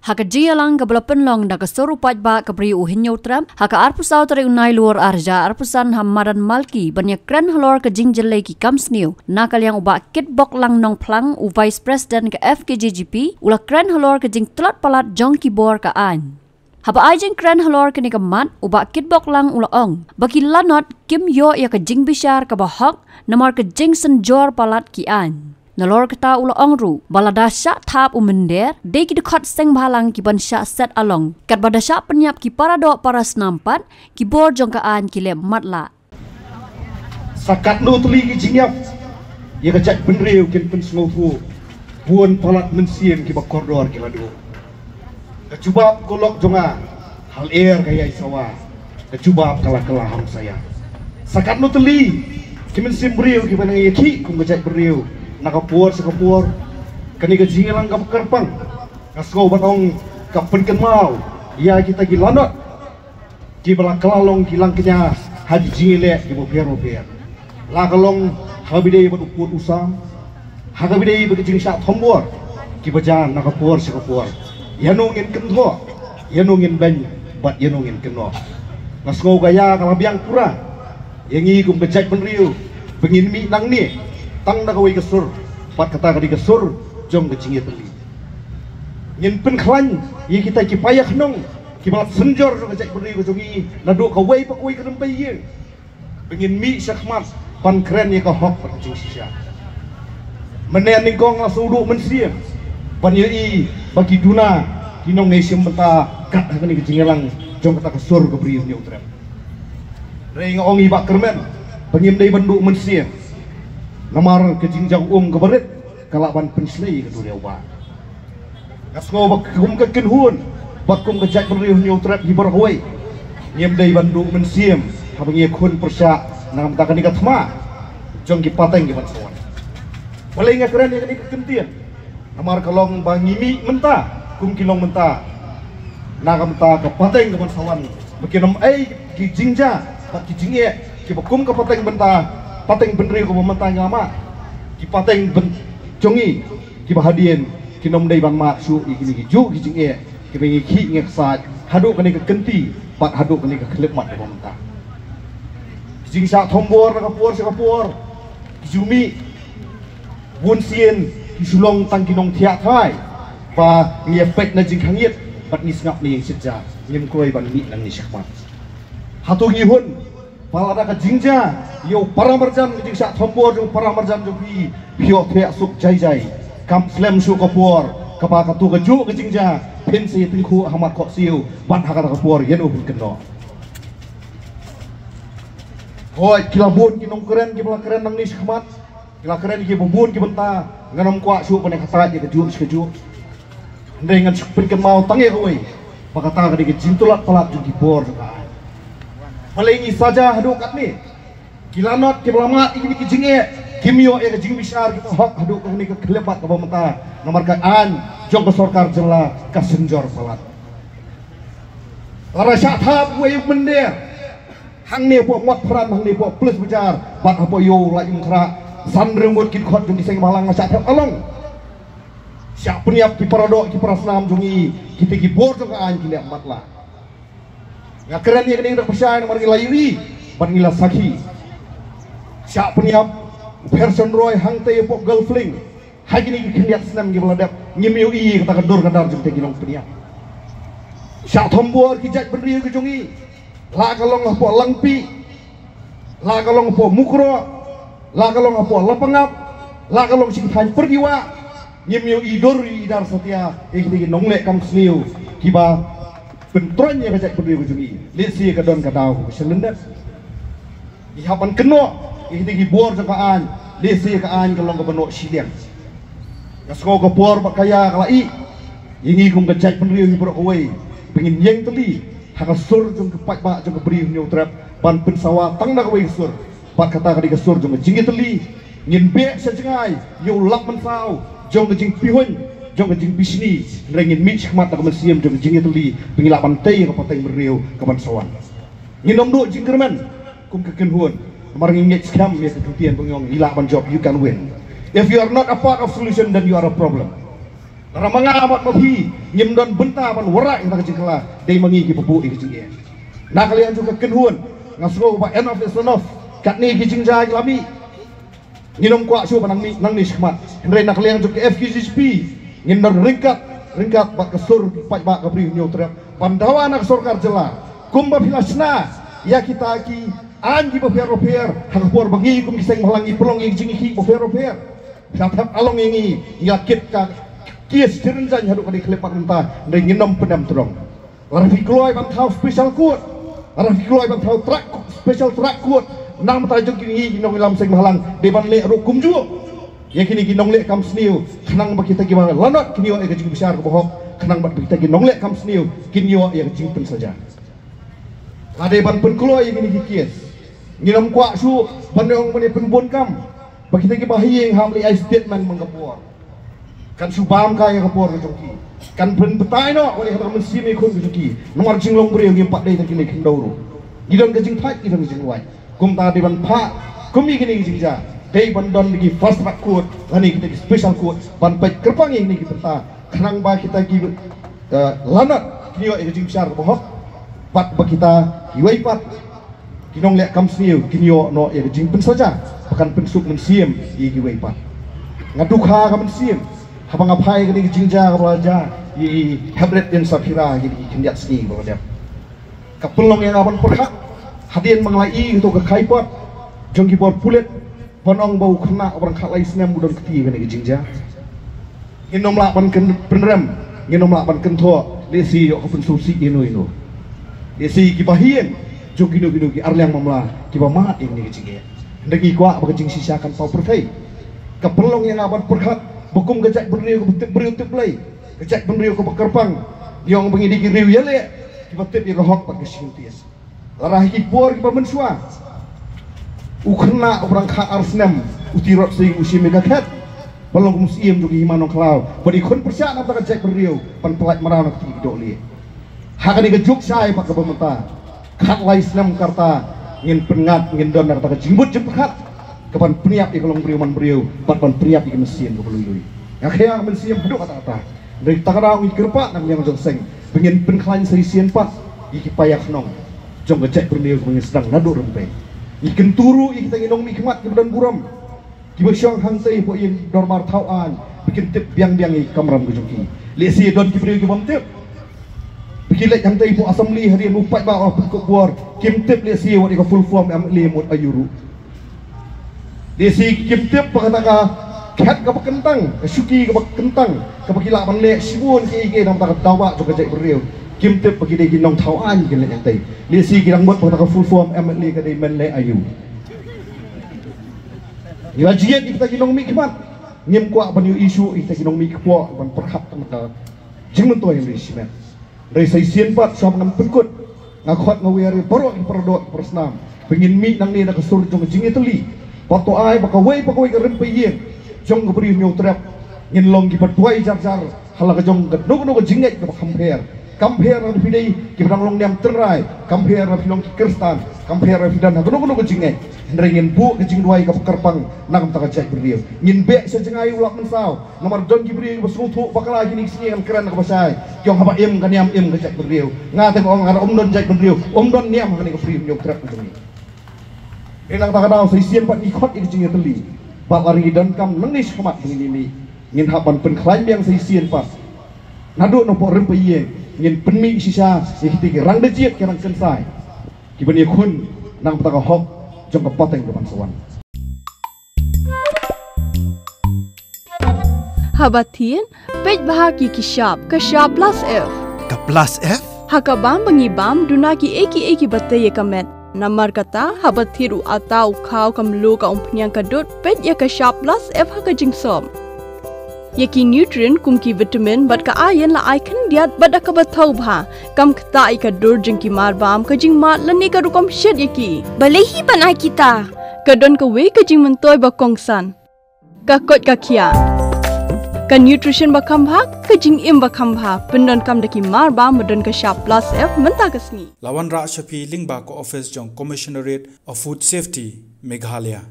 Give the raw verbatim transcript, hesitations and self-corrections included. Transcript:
Ha ka jingïalang kaba la pynlong da ka sur u paidbah ka Bri u Hynñiewtrep ha ka arphew saw tarik u Nailur arhajar arphew san ha madan Malki ban ïakren halor ka jingjyllei ki kam sniew na ka liang u Bah Kitboklang Nongphlang, u Vice President ka F K J G P, u la kren halor ka jingtlot palat jong ki bor ka aiñ. Haba ai jingkren halor kane ka mat, u Bah Kitboklang u la ong ba ki lanot kim ïoh ïa ka jingbishar kaba hok namar ka jingsynjor palat ki aiñ. Nalor kata u la ong ruh ba lada shah thap u mynder, dei ki dkhot seng bhalang ki ban shah set along, katba da shah pynïap ki paradoh parasnam pat, ki bor jong ka aiñ ki leh matlah. Sa katno tylli ki jingïap ïa ka jaitbynriew kin pynsngewthuh, bun palat mynsiem kiba kordor ki la duh. Ka jubab ka lok jong nga, hal er ka ïai sawa, ka jubab ka la kylla hamsaïa. Sa katno tylli ki mynsiem briew kiba nang ïakhih kum ka jaitbynriew na ka por sha ka por. Kane ka jingïalang kaba kyrpang, nga sngew ban ong, ka pynkynmaw ïa kita ki lanot kiba la kylla long ki langkñia ha ki jingïaleh kiba pher bapher. La ka long ha kaba ïadei bad u pud u sam, ha kaba ïadei bad ka jingshah thombor kiba jan na ka por sha ka por. Ïano ngin kynthoh, ïano ngin beiñ, bad ïano ngin kynnoh. Nga sngew ka ïa ka la biang pura ïa ngi kum ka jaitbynriew ba ngin mih nangne tang da kawei ka sur, bad kata ka dei ka sur jong ka jingïatylli. Ngin pynkhlaiñ ïa kita ki paidbah khnong kiba la synjor jong ka jaitbynriew ka jong ngi naduh kawei pa kawei ka rympei ïing, ba ngin mih shakhmat ban kren ïa ka hok bad ka jingshisha. Mynne nyngkong nga sngewduh mynsiem ban ïohi ba ki duna ki nongshim bynta kat ha kane ka jingïalang jong kata ka sur ka Bri u Hynñiewtrep. Hynrei nga ong ïa i Bah Kyrmen ba ngim dei ban duh mynsiem, namar ka jingjia um kaba rit ka lah ban pynshlei ïa ka duriaw bah. Nga sngew ba kum ka kynhun bad kum ka jaitbynriew Hynñiewtrep hi baroh kawei, ngim dei ban duh mynsiem haba ngi ïakhun pyrshah na ka bynta kane ka thma jong ki pateng ki ban sa wan. Balei nga kren ïa kane ka kyntien? Namar ka long ba ngi mih mynta kum ki long mynta na ka bynta ka pateng ka ban sa wan, ba kin ym ei ki jingjia bad ki jingeh kiba kum ka pateng bynta, pateng bynriew kaba mynta ngi la mad. Ki pateng byn jong ngi kiba hadien kin ym dei ban mad shuh ïa kine ki juh ki jingeh kiba ngi khih ngi ksaid haduh kane ka kynti bad haduh kane ka khyllipmat kaba mynta. Ki jingshah thombor na ka por sha ka por ki ju mih. Bun sien ki shu long tang ki nongthiah thai ba ngi ïa peit na jingkhang ïit bad ngi sngap na ïing sitja, ngim kloi ban mih nangne shakhmat. Hato ngi hun ba lada ka jingjia ïa u paramarjan, ka jingshah thombor jong u paramarjan jong phi, phi ïohthiah suk jai jai, kam slem shuh ka por kaba kato kajuh ka jingjia phin sa ïatyngkhuh ha mat khohsiew, bad ha kata ka por ïano phin kynnoh? Hooid, ki la bun ki nongkren kiba la kren nangne shakhmat, ki la kren kiba bun ki bynta, ngan ym kwah shuh ban ïa kata ïa kajuh sha kajuh. Hynrei ngan shu pynkynmaw tang ïa kawei, ba kata ka dei ka jingtlot palat jong ki bor jong ka aiñ. Balei ngi saja haduh katne? Ki lanot kiba la mad ïa kine ki jingeh kim ïoh ïa ka jingbishar kiba hok haduh kane ka khyllipmat kaba mynta, namar ka aiñ jong ka sorkar jylla ka synjor palat. Lada shah thap uwei u mynder hangne hapoh Motphran, hangne hapoh Police Bazar bad hapoh Ïew Laitumkhrah, san ryngut ki dkhot jong ki seng bhalang la shah thep along. Shah pynïap ki paradoh ki parasnam jong ngi, kita ki bor jong ka aiñ ki leh matlah. Nga kren ïa kane da ka pyrshah namar ngi la ïohi bad ngi la sakhi. Shah pynïap u Pherson Roy hangtei hapoh Golf Link. Ha kine ki khyndiat snem kiba la dep ngim ïohi ïa kata ka dur ka dar jong kita ki nongpynïap. Shah thombor ki jaitbynriew ki jong ngi, la ka long hapoh Langpih, la ka long hapoh Mukroh, la ka long hapoh Lapangap, la ka long sha ki thaiñ Pyrdiwah, ngim ïohi dur ïohi dar satia ïa kita ki nongleh kam sniew kiba pyntroiñ ïa ka jaitbynriew ka jong ngi. Lehse ka don ka daw kaba sha lyndet. Ngi hap ban kynnoh ïa kita ki bor jong ka aiñ, lehse ka aiñ ka long kaba noh shiliang. Nga sngew ka por bad ka ïa ka la ih ïa ngi kum ka jaitbynriew hi baroh kawei ba ngin ïeng tylli ha ka sur jong ka paidbah jong ka Bri u Hynñiewtrep ban pynsawa tang da kawei ka sur. Bad kata ka dei ka sur jong ka jingïatylli. Ngin beh sha jngai ïa u lap mynsaw jong ka jingpihuiñ, jong ka jingbishni, hynrei ngin mih shakhmat da ka mynsiem jong ka jingïatylli ba ngi lah ban tei ïa ka pateng bynriew ka ban sa wan. Ngin ym duh jingkyrmen kum ka kynhun, namar ngi ngeit skhem ïa ka ktien ba ngi ong, ngi lah ban jop, you can win. If you are not a part of solution, then you are a problem. Lada ma nga bad ma phi ngim don bynta ban wanrah ïa ka jingkylla, dei ma ngi kiba buh ïa ka jingeh. Na ka liang jong ka kynhun, nga sngew ba enough is enough. Katne ki jingjia ki la mih. Ngin ym kwah shuh ba nang mih nangne shakhmat. Hynrei na ka liang jong ka F K J G P ngin don ryngkat, ryngkat bad ka sur paidbah ka Bri u Hynñiewtrep ban dawa na ka sorkar jylla, kumba phi la shna ïa kita ki aiñ kiba pher bapher ha ka por ba ngi kum ki seng bhalang ngi pynlong ïa ki jingïakhih bapher bapher. Phi la thep along ïa ngi, ngi la kit ka case jingïakhih haduh ka dei khlem pat mynta. Hynrei ngin ym pyndem tyrong. Lada phi kloi ban thaw special court, lada phi kloi ban thaw track, special track court, na ka bynta jong kine ki nongïalam seng bhalang, dei ban leh ruh kumjuh ïa kine ki nongleh kam sniew, khnang ba kita kiba lanot kin ïoh ïa ka jingbishar kaba hok, khnang ba kita ki nongleh kam sniew kin ïoh ïa ka jingpynsaja. Lada dei ban pynkloi ïa kine ki case, ngin ym kwah shuh ban ong ban ïa pynbun kam ba kita kiba ha ïing hap leh ai statement man ka por. Kan shu bam kai ïa ka por ka jong ki. Kan pynbatai noh wat ïa kata ka mynsiem ïakhun ka jong ki. Namar jinglong briew ngim pat dei tang ki lei khyndew ruh. Ngi don ka jingthait, ngi don ka jingwait. Kumta dei ban phah kum ïa kine ki jingjia, dei ban don ki fast track court lane kita ki special court ban peit kyrpang ïa kine ki bynta, khnang ba kita ki, eh, lanot kin ïoh ïa ka jingbishar kaba hok, bad ba kita kiwei pat ki nongleh kam sniew kin ïoh noh ïa ka jingpynsaja ba kan pynsuk mynsiem ïa kiwei pat. Nga dukha ka mynsiem haba nga phai kane ka jingjia kaba la jia ïa i Hepbret Ïen Saphira ïa ki khyndiat sngi ba la dep. Ka pynlong ïa nga ban pyrkhat hadien ba nga la ïohi ïa kato ka khaipot jong ki bor pulit ban ong ba u khynnah uba dang khatlai snem u don kti ha kane ka jingjia. Ngin ym lah ban kyn-, pynrem, ngin ym lah ban kynthoh lehse ïoh ka pynsngewsih ïano ïano. Lehse kiba ha ïing jong kino kino ki arliang mamla kiba mad ïa kane ka jingeh. Hynrei ngi kwah ba ka jingshisha kan paw pyrthei. Ka pynlong ïa nga ban pyrkhat ba kum ka jaitbynriew kaba tip briew tip Blei, ka jaitbynriew kaba kyrpang, ngi ong ba ngi dei ki riew ïaleh kiba tip ïa ka hok bad ka shimti. Lada ha ki por kiba mynshuwa u khynnah uba dang khatar snem u tyrot sha ïing u shim ïa ka khet ban long kum u syiem jong ki hima Nongkhlaw, bad i khun pyrshah na bynta ka jaitbynriew ban pyllait mraw na ka kti ki dohlieh. Ha kane ka juk shai pat kaba mynta, khatlai snem ka rta, ngin pynngat, ngin don na kata ka jingmut jingpyrkhat kaban pynïap ïa ka longbriew manbriew bad ban pynïap ïa ka mynsiem kaba luilui. Nga khia ka mynsiem haduh katta katta. Hynrei kata ka daw ngi kyrpad na ka liang jong seng ba ngin pynkhlaiñ sa shisien pat ïa ki paia khnong jong ka jaitbynriew kaba ngi sdang naduh rympei. Ngi kyntu ruh ïa kita ki nongmihkhmat kiba don burom, kiba shong hangtei hapoh ïing dorbar thaw aiñ, ba kin tip biang biang ïa ki kamram ka jong ki. Lehse don ki briew ki bym tip, ba ki leit hangtei hapoh assembly hadien u paidbah u la pynkup bor, kim tip lehse wat ïa ka full form M L A mut aiu ruh. Lehse kim tip ba kata ka khet kaba kyntang, ka shuki kaba kyntang kaba ki lah ban leh shibun kiei kiei na bynta ka daw bah jong ka jaitbynriew, kim tip ba ki dei ki nongthaw aiñ ki leh hangtei. Lehse ki dang mut ba kata ka full form M L A ka dei men leh aiu. Ngi la jied ïa kita ki nongmihkhmat, ngim kwah ban ïohi shuh ïa kita ki nongmihkpoh ban pyrkhat tang ka jingmyntoi hynrei shimet. Hynrei sa shisien pat shuwa ba ngan pynkut, nga khot nga wer ïa baroh ki paradoh ki parasnam ba ngin mih nangne da ka sur jong ka jingïatylli, bad to ai ba kawei pa kawei ka rympei ïing jong ka Bri u Hynñiewtrep ngin long kiba duwai jar jar ha la ka jong kano kano ka jingngeit kaba kham pher. Kam pher lada phi dei kiba dang long niam tynrai, kam pher lada phi long ki Khristan, kam pher lada phi don ha kano kano ka jingngeit. Hynrei ngin buh ka jingduwai kaba kyrpang na ka bynta ka jaitbynriew. Ngin beh sha jngai u lap mynsaw. Namar don ki briew kiba sngewthuh bakla kine ki sngi, ngan kren kaba shai, ki ong haba im ka niam im ka jaitbynriew. Nga te nga ong lada ym don jaitbynriew ym don niam ha kane ka Bri u Hynñiewtrep ka jong ngi. Hynrei na kata ka daw sa shisien pat ngi khot ïa ka jingïatylli. Bad lada ngi donkam nangne shakhmat ba ngin ïa mih, ngin hap ban pynkhlaiñ biang sa shisien pat. Naduh na pdeng rympei ïing ngin pynmih shisha ïa kita ki rang da jied ki rang kynsai kiban ïakhun na ka bynta ka hok jong ka pateng kaban sa wan. Haba thied, peit bha ki ki shap, ka shap plus F. Ka plus F? Ha ka bam ba ngi bam, duna kiei kiei kiba tei ïa ka met. Namar kata, haba thied u atta, u khaw, ka mluh, ka umphniang, ka dud, peit ïa ka shap plus F ha ka jingsop. Ïa ki nutrient kum ki vitamin bad ka iron la ai khyndiat bad da kaba thaw bha. Kam ktah ïa ka dur jong ki mar bam, ka jingmad lane ka rukom shet ïa ki. Balei hi ban ai kita? Ka don kawei ka jingmyntoi ba kongsan. Ka koit ka khiah. Ka nutrition ba kham bha, ka jingim ba kham bha. Pyndonkam da ki mar bam ba don ka shap plus F mynta ka sngi. La wanrah sha phi lyngba ka office jong Commissionerate of Food Safety, Meghalaya.